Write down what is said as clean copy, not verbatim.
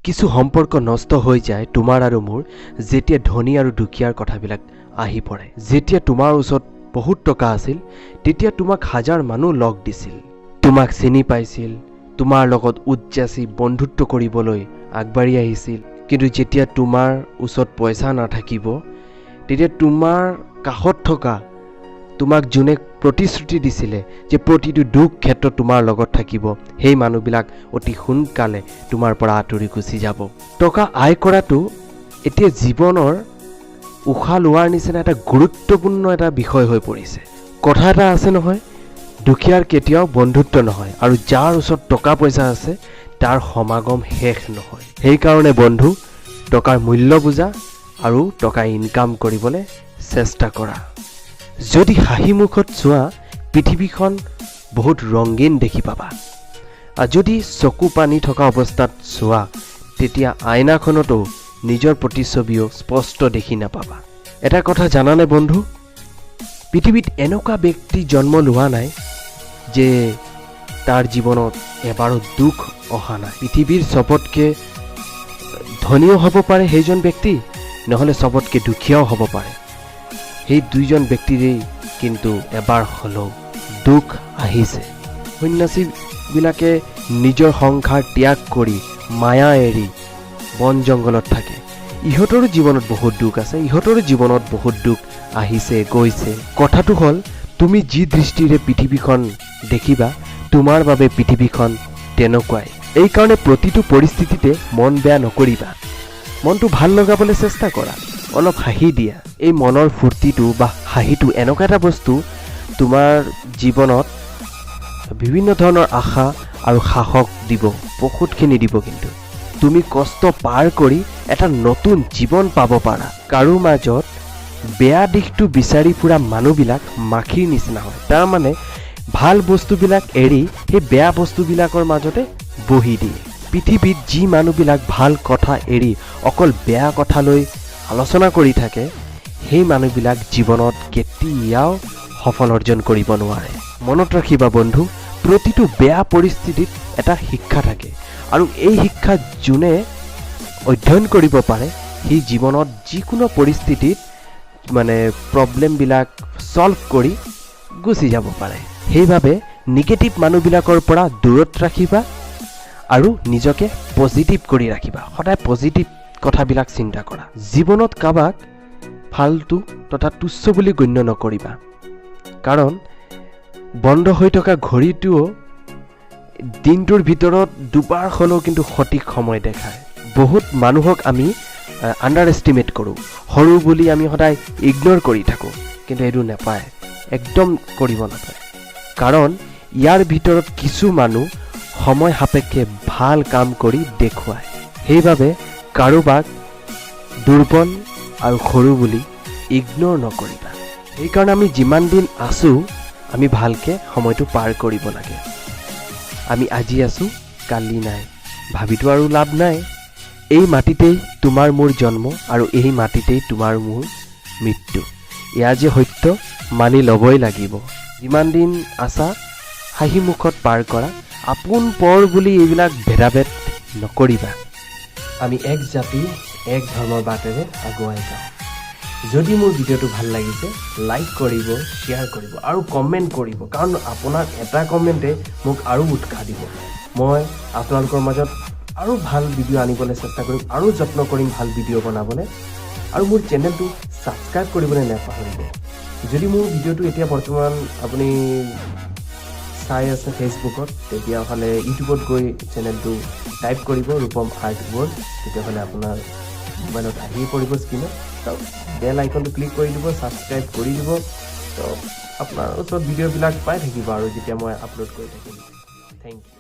কিছু সম্পৰ্ক নষ্ট হৈ যায় তোমাৰ আৰু মোৰ, যেতিয়া ধনী আৰু দুখীয়াৰ কথাবিলাক আহি পৰে। যেতিয়া তোমাৰ ওচৰত বহুত টকা আছিল, তেতিয়া তোমাক হাজাৰ মানুহ লগ দিছিল, তোমাক চিনি পাইছিল, তোমাৰ লগত উদযাচি বন্ধুত্ব কৰিবলৈ আগবাঢ়ি আহিছিল। কিন্তু যেতিয়া তোমাৰ ওচৰত পইচা নাথাকিব, তেতিয়া তোমাৰ কাষত থকা তোমাক যোনে প্ৰতিশ্ৰুতি দিছিলে যে প্ৰতিটো দুখ ক্ষেত্ৰত তোমাৰ লগত থাকিব, সেই মানুহবিলাক অতি সোনকালে তোমাৰ পৰা আঁতৰি গুচি যাব। টকা আয় কৰাটো এতিয়া জীৱনৰ উশাহ লোৱাৰ নিচিনা এটা গুৰুত্বপূৰ্ণ এটা বিষয় হৈ পৰিছে। কথা এটা আছে নহয়, দুখীয়াৰ কেতিয়াও বন্ধুত্ব নহয় আৰু যাৰ ওচৰত টকা পইচা আছে তাৰ সমাগম শেষ নহয়। সেইকাৰণে বন্ধু, টকাৰ মূল্য বুজা আৰু টকা ইনকাম কৰিবলৈ চেষ্টা কৰা। যদি হাঁহি মুখত চোৱা, পৃথিৱীখন বহুত ৰঙীন দেখি পাবা আৰু যদি চকু পানী থকা অৱস্থাত চোৱা, তেতিয়া আইনাখনতো নিজৰ প্ৰতিচ্ছবিও স্পষ্ট দেখি নাপাবা। এটা কথা জানানে বন্ধু? পৃথিৱীত এনেকুৱা ব্যক্তি জন্ম লোৱা নাই যে তাৰ জীৱনত এবাৰো দুখ অহা নাই। পৃথিৱীৰ চবতকৈ ধনীও হ'ব পাৰে সেইজন ব্যক্তি, নহ'লে চবতকৈ দুখীয়াও হ'ব পাৰে। সেই দুইজন ব্যক্তিৰেই কিন্তু এবাৰ হ'লেও দুখ আহিছে। সন্যাসীবিলাকে নিজৰ সংসাৰ ত্যাগ কৰি, মায়া এৰি বন জংঘলত থাকে। ইহঁতৰো জীৱনত বহুত দুখ আছে, ইহঁতৰো জীৱনত বহুত দুখ আহিছে, গৈছে। কথাটো হ'ল, তুমি যি দৃষ্টিৰে পৃথিৱীখন দেখিবা, তোমাৰ বাবে পৃথিৱীখন তেনেকুৱাই। এইকাৰণে প্ৰতিটো পৰিস্থিতিতে মন বেয়া নকৰিবা। মনটো ভাল লগাবলৈ চেষ্টা কৰা, অলপ হাঁহি দিয়া। এই মনৰ ফূৰ্তিটো বা হাঁহিটো এনেকুৱা এটা বস্তু, তোমাৰ জীৱনত বিভিন্ন ধৰণৰ আশা আৰু সাহস দিব, বহুতখিনি দিব। কিন্তু তুমি কষ্ট পাৰ কৰি এটা নতুন জীৱন পাব পাৰা। কাৰো মাজত বেয়া দিশটো বিচাৰি ফুৰা মানুহবিলাক মাখিৰ নিচিনা হয়। তাৰমানে ভাল বস্তুবিলাক এৰি সেই বেয়া বস্তুবিলাকৰ মাজতে বহি দিয়ে। পৃথিৱীত যি মানুহবিলাক ভাল কথা এৰি অকল বেয়া কথা লৈ আলোচনা কৰি থাকে, সেই মানুহবিলাক জীৱনত কেতিয়াও সফল অৰ্জন কৰিব নোৱাৰে। মনত ৰাখিবা বন্ধু, প্ৰতিটো বেয়া পৰিস্থিতিত এটা শিক্ষা থাকে আৰু এই শিক্ষা যোনে অধ্যয়ন কৰিব পাৰে, সি জীৱনত যিকোনো পৰিস্থিতিত মানে প্ৰব্লেমবিলাক ছল্ভ কৰি গুচি যাব পাৰে। সেইবাবে নিগেটিভ মানুহবিলাকৰ পৰা দূৰত ৰাখিবা আৰু নিজকে পজিটিভ কৰি ৰাখিবা। সদায় পজিটিভ কথাবিলাক চিন্তা কৰা। জীৱনত কাৰোবাক ফাল্টু তথা তুচ্ছ বুলি গণ্য নকৰিবা, কাৰণ বন্ধ হৈ থকা ঘড়ীটোও দিনটোৰ ভিতৰত দুবাৰ হ'লেও কিন্তু সঠিক সময় দেখায়। বহুত মানুহক আমি আণ্ডাৰ এষ্টিমেট কৰোঁ, সৰু বুলি আমি সদায় ইগন'ৰ কৰি থাকোঁ। কিন্তু এইটো নাপায়, একদম কৰিব নাপায়, কাৰণ ইয়াৰ ভিতৰত কিছু মানুহ সময় সাপেক্ষে ভাল কাম কৰি দেখুৱায়। সেইবাবে কাৰোবাক দুৰ্বল আৰু সৰু বুলি ইগন'ৰ নকৰিবা। সেইকাৰণে আমি যিমান দিন আছোঁ, আমি ভালকৈ সময়টো পাৰ কৰিব লাগে। আমি আজি আছোঁ, কালি নাই, ভাবিতো আৰু লাভ নাই। এই মাটিতেই তোমাৰ মোৰ জন্ম আৰু এই মাটিতেই তোমাৰ মোৰ মৃত্যু। এয়া যে সত্য, মানি ল'বই লাগিব। যিমান দিন আছা, হাঁহি মুখত পাৰ কৰা। আপোন পৰ বুলি এইবিলাক ভেদাভেদ নকৰিবা। আমি এক জাতি, এক ধৰ্মৰ বাটেৰে আগুৱাই যাওঁ। যদি মোৰ ভিডিঅ'টো ভাল লাগিছে, লাইক কৰিব, শ্বেয়াৰ কৰিব আৰু কমেণ্ট কৰিব, কাৰণ আপোনাৰ এটা কমেণ্টে মোক আৰু উৎসাহ দিব। মই আপোনালোকৰ মাজত আৰু ভাল ভিডিঅ' আনিবলৈ চেষ্টা কৰিম আৰু যত্ন কৰিম ভাল ভিডিঅ' বনাবলৈ। আৰু মোৰ চেনেলটো ছাবস্ক্ৰাইব কৰিবলৈ নাপাহৰিব। যদি মোৰ ভিডিঅ'টো এতিয়া বৰ্তমান আপুনি চাই আছে ফেচবুকত, তেতিয়াহ'লে ইউটিউবত গৈ চেনেলটো টাইপ কৰিব ৰূপম আৰ্ট ৱৰ্ল্ড। তেতিয়াহ'লে আপোনাৰ মোবাইলত আহিয়ে পৰিব স্ক্ৰীণত। তো বেল আইকনটো ক্লিক কৰি দিব, ছাবস্ক্ৰাইব কৰি দিব। তো আপোনাৰ ওচৰত ভিডিঅ'বিলাক পাই থাকিব আৰু যেতিয়া মই আপলোড কৰি থাকিম। Thank U.